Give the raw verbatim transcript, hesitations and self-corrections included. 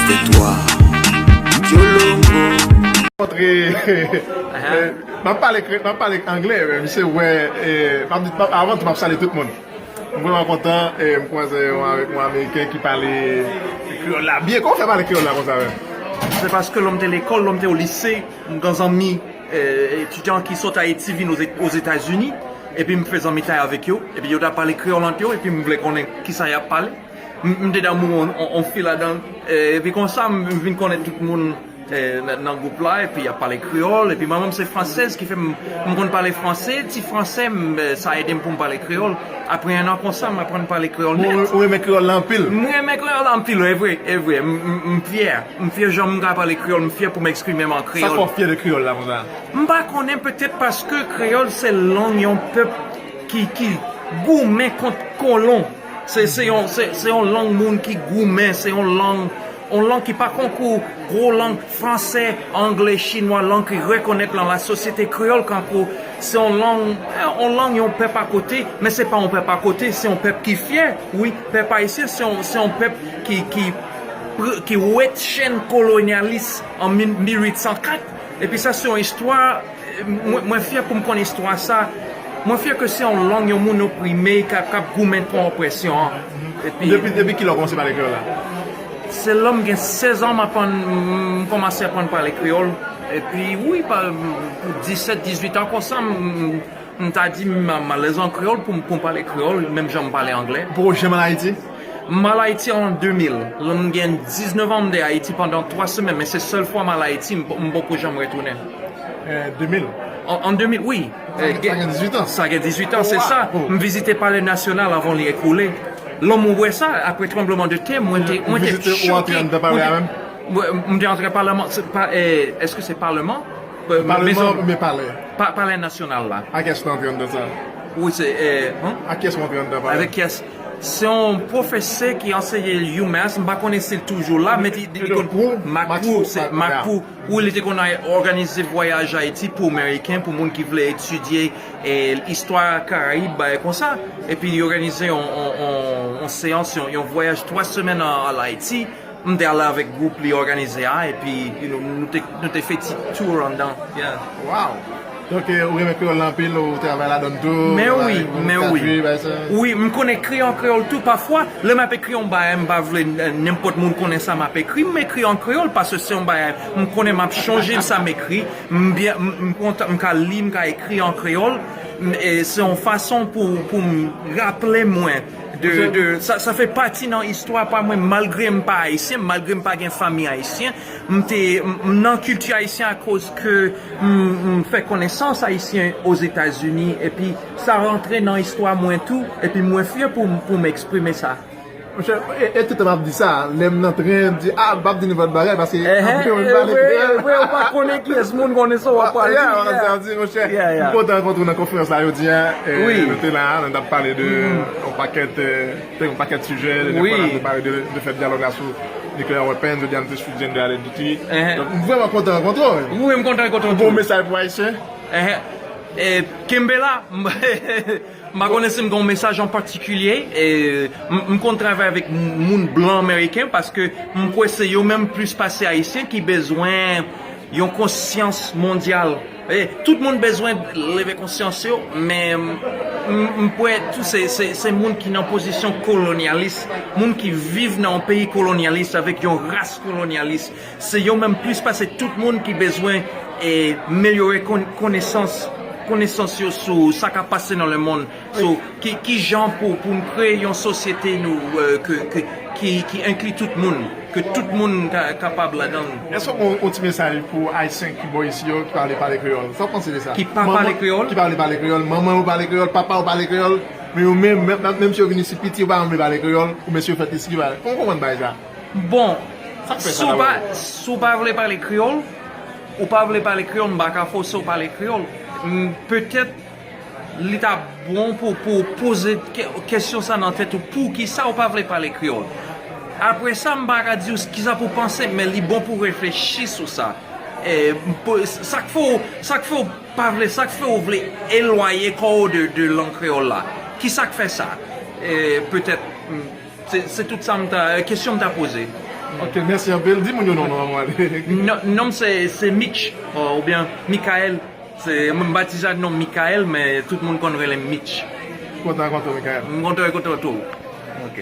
Victoire. Yolongo. Montre, eh, m ap pale kre-, m ap pale anglè, men misye wè, eh, m ap di, m ap, avan tou, m ap salye tout moun. M vrèman kontan, eh, m kwaze yon, yon Ameriken ki pale kreyòl la byen. Kòman w fè pale kreyòl la konsa menm? Se paske lè m te lekòl, lè m te o lise, m gen zanmi, eh, etidyan ki sot Ayiti vin Oze-, Ozetazini, epi m fè zanmitay avèk yo, epi yo t ap pale kreyòl ant yo, epi m vle konnen kisa y ap pale. M, m te damou on, on, on fi ladan l. Eh, epi konsa, m, m vin konnen tout moun, eh, nan, nan gwoup la, epi y ap pale kreyòl, epi manman m se fransèz, ki fè m, m konn pale franse, ti franse, m, eh, sa ede m pou m pale kreyòl. Apre en an konsa, m aprann pale kreyòl nèt. Ou, ou renmen kreyòl la anpil? M renmen kreyòl la anpil, e vre, e vre. M, m, m fyè. M fyè jan m ka pale kreyòl, m fyè pou m eksprime m an kreyòl. Sa k fè w fyè de kreyòl la konsa? M pa konnen, petèt paske kreyòl se lang yon pèp ki, ki goumen kont kolon. Se, se yon, se, se yon lang moun ki goumen, se yon lang, yon lang ki pa konkou gwo lang fransè, anglè, chinwa, lang ki rekonèt nan lasosyete kreyòl, kankou se yon lang, yon lang yon pèp akote, men se pa yon pèp akote, se yon pèp ki fyè, wi, pèp ayisyen, se yon, se yon pèp ki, ki, ki wetchenn kolonyalis an mil, mil uit san kat, epi sa se yon istwa, mwen, mwen fyè pou m konn istwa sa, mwen fyè ke se yon lang yon moun oprime k ap, k ap goumen kont opresyon an. Epi depi, depi kilè w kòmanse pale kreyòl la? Se lè m gen sèz an, m aprann, m kòmanse aprann pale kreyòl. Epi, wi, pa, pou disèt, dizuit an konsa, m, m ta di m, m alèz an kreyòl pou m, pou m pale kreyòl, menm jan m pale anglè. Ou poko janm al Ayiti? M al Ayiti an de mil. Lè m gen diznèf an, m te Ayiti pandan twa semèn, men se sèl fwa m al Ayiti, m, m poko janm retounen. Eh, de mil? An, an de mil, wi. Sa gen, eh, sa gen dizuit an. Sa gen dizuit an, se sa. Wow. M vizite Palè Nasyonal avan li ekwoule. Lè m wè sa, apre tranbleman de tè, mwen te, mwen te choke. Ou vizite, ou antre anndan palè a menm? Mwen, mwen, m te antre palèman, se pa, eh, èske se palèman? Eh, palèman oubyen palè? Pa, Palè Nasyonal la. Ak kiyès ou te antre anndan sa? Wi, se, eh, hmm? Ak kiyès ou antre anndan palè? Avèk kiyès? Se yon pwofesè ki anseye UMass, m pa konnen si l toujou la, men li, li, li konn Macrou, se Macrou. Wi, li te konn òganize vwayaj Ayiti pou Ameriken, pou moun ki vle etidye, eh, istwa Karayib, bagay konsa. Epi li òganize yon, yon, yon, yon seyans, yon, yon vwayaj twa semèn an, an Ayiti. M te ale avèk gwoup li òganize a, epi, you know, nou te, nou te fè ti tour anndan. Yeah. Wow! Donk, eh, ou renmen kreyòl la anpil, ou travay ladan l tou, men wi, men wi. Wi, m konn ekri an kreyòl tou. Pafwa, lè m ap ekri yon bagay, m pa vle, eh, nenpòt moun konnen sa m ap ekri, m ekri an kreyòl paske se yon bagay, m konnen m ap chonje sa m ekri, m byen, m, m kontan, m ka li, m ka ekri an kreyòl, m, e se yon fason pou, pou m raple mwen de, de, sa, sa fè pati nan istwa pa mwen, malgre m pa ayisyen, malgre m pa gen fanmi ayisyen, m te, m, m nan kilti ayisyen akoz ke m, m fè konesans ayisyen Ozetazini, epi sa rantre nan istwa mwen tou, epi mwen fyè pou m, pou m eksprime sa. Monchè, e, e tout tan m ap di sa, lè m nan tren, m di, "Ah, m p ap di nenpòt bagay, paske anpil moun pale kreyòl." Vre, vre, ou pa konnen kiyès moun konnen sa w ap pale. Yeah, sa m di, monchè, m kontan rankontre w nan konferans la jodi a. Eh, nou te la, nou t ap pale de yon pakèt, eh, te yon pakèt sijè, dènye fwa la, nou pale de, de fèt dyalòg la sou nuclear weapons, jodi a nou te sou gender identity. Donk, m vrèman kontan rankontre w. Wi, m kontan rankontre w tou. Ou gen yon mesaj pou Ayisyen? Eh, eh, kenbe la. M pa konnen si m gen yon mesaj an patikilye. E, m, m konn travay avèk m, moun blan ameriken paske m kwè se yo menm plis pase ayisyen ki bezwen yon konsyans mondyal. E, tout moun bezwen leve konsyans yo, men m, m, m kwè tou se, se, se moun ki nan pozisyon kolonyalis, moun ki viv nan yon peyi kolonyalis avèk yon ras kolonyalis. Se yo menm plis pase tout moun ki bezwen, e, melyore kon-, konesans, konesans yo sou sa k ap pase nan lemonn. So, ki, ki jan pou, pou n kreye yon sosyete nou, e, ke, ke, ki, ki enkli tout moun, ke tout moun ka, kapab ladan l. Èske w gen yon ti mesaj pou Ayisyen ki bò isi yo ki pa vle pale kreyòl? Sa w panse de sa? Ki pa pale kreyòl? Ki pa vle pale kreyòl, manman yo pale kreyòl, papa yo pale kreyòl, men yo menm, menm, menm si yo vin isi piti, yo pa janm vle pale kreyòl, oubyen si yo fèt isi, yo pa, kòman w konprann bagay sa? Bon, si w pa, si w pa vle pale kreyòl, ou pa vle pale kreyòl, m pa ka fòse w pale kreyòl. M, petèt, li ta bon pou, pou w poze ke-, kesyon sa nan tèt ou, poukisa w pa vle pale kreyòl? Apre sa, m pa ka di w kisa pou w panse, men li bon pou w reflechi sou sa. E, m po-, sa k fè w, sa k fè w pa vle, sa k fè w vle elwaye kò w de, de lang kreyòl la? Kisa k fè sa? E, petèt, m, Se, se tout sa m ta, kesyon m ta poze. Ok, mèsi anpil. Di moun yo non, non, mwen ale. Non, non, se, se Mitch, o- oubyen Michael. Se, m batize ak non Michael, men tout moun konn rele m Mitch. Kontan kontan, Michael. M kontan kontan tou. Ok.